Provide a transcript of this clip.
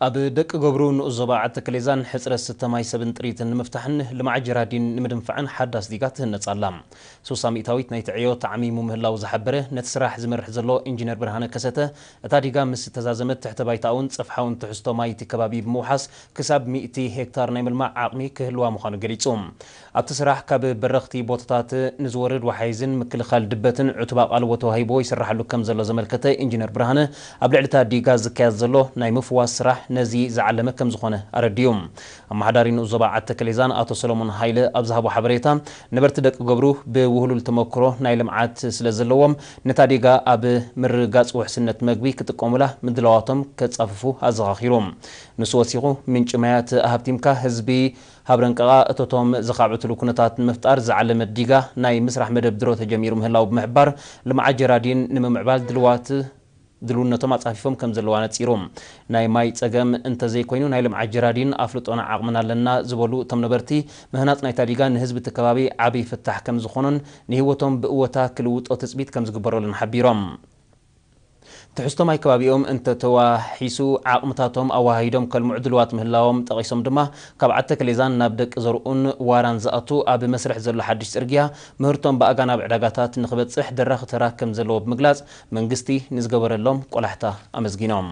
ኣብ ደቂ ገብሩ ንኡስ ዞባ ዓዲ ተከሌዛን ሕፅረት ስተ ማይ ሰብን ጥሪትን ንምፍታሕን ልምዓት ጀራዲን ንምድንፋዕን ሓዳስ ዲጋ ትህነፅ ኣላ። ሶሳ ሚእታዊት ናይቲ ዕዮ ተዓሚሙ ምህላው ዝሓበረ ነቲ ስራሕ ዝመርሕ ዘሎ ኢንጂነር ብርሃነ ከሰተ፣ እታ ዲጋ ምስ ተዛዘመት ትሕተ ባይታኣውን ፀፍሓውን ትሕዝቶ ማይ እቲ ከባቢ ብምውሓስ ክሳብ ሚእቲ ሄክታር ናይ ምልማዕ ዓቕሚ ክህልዋ ምዃኑ ገሊፁ። ኣብቲ ስራሕ ካብ በረኽቲ ቦታታት ንዝወርድ ወሓይዝን ምክልኻል ድበትን ዕቱብ ኣቓልቦ ተዋሂብዎ ይስራሓሉ ከም ዘሎ ዘመልከተ ኢንጂነር ብርሃነ፣ ኣብ ልዕሊ እታ ዲጋ ዝካየድ ዘሎ ናይ ምፍዋስ ስራሕ ነዚ ዝዓለመ ከም ዝኾነ ኣረዲኡ። ኣመሓዳሪ ንኡስ ዞባ ዓዲ ተከሌዛን ኣቶ ሰሎሞን ሃይለ ኣብ ዝሃቦ ሓበሬታ፣ ነበርቲ ደቂ ገብሩ ብውህሉል ተመክሮ ናይ ልምዓት ስለ ዘለዎም፣ ነታ ዲጋ ኣብ ምርግጋፅ ውሕስነት መግቢ ክጥቀሙላ ምድላዋቶም ከፃፍፉ ኣዘኻኺሩ። ንሱ ወሲኹ፣ ምንጪ ማያት ኣሃብቲምካ ህዝቢ ሃብረንቀቓ እቶቶም ዘኻብዕትሉ ኩነታት ንምፍጣር ዝዓለመ ዲጋ ናይ ምስራሕ መደብ ድሮ ተጀሚሩ ምህላው ብምሕባር፣ ልምዓት ጀራዲን ንምምዕባል ድልዋት ድልውነቶም ኣጻፊፎም ከም ዘለዉ ኣነጺሩ። ናይ ማይ ጸገም እንተዘይኮይኑ ናይ ልምዓት ጀራዲን ኣፍልጦን ዓቕምን ኣለና ዝበሉ እቶም ነበርቲ፣ ምህናጽ ናይታ ዲጋ ንህዝቢ እቲ ከባቢ ዓቢ ፍታሕ ከም ዝኾኖን ንህይወቶም ብእወታ ክልውጦ ትጽቢት ከም ዝግበረሉን ሓቢሮም። ትሕዝቶ ማይ ከባቢኦም እንተተዋሒሱ ዓቕምታቶም ኣወሃሂዶም ከልምዑ ድልዋት ምህላዎም ጠቒሶም ድማ፣ ካብ ዓዲ ተከሌዛን ናብ ደቂ ዘርኡን ዋራን ዝኣቱ ኣብ መስርሕ ዘሎ ሓድሽ ጽርግያ ምህርቶም ብኣጋ ናብ ዕዳጋታት ንኽበጽሕ ደራኺ ተራ ከም ዘለዎ ብምግላጽ፣ መንግስቲ ንዝገበረሎም ቆላሕታ ኣመስጊኖም።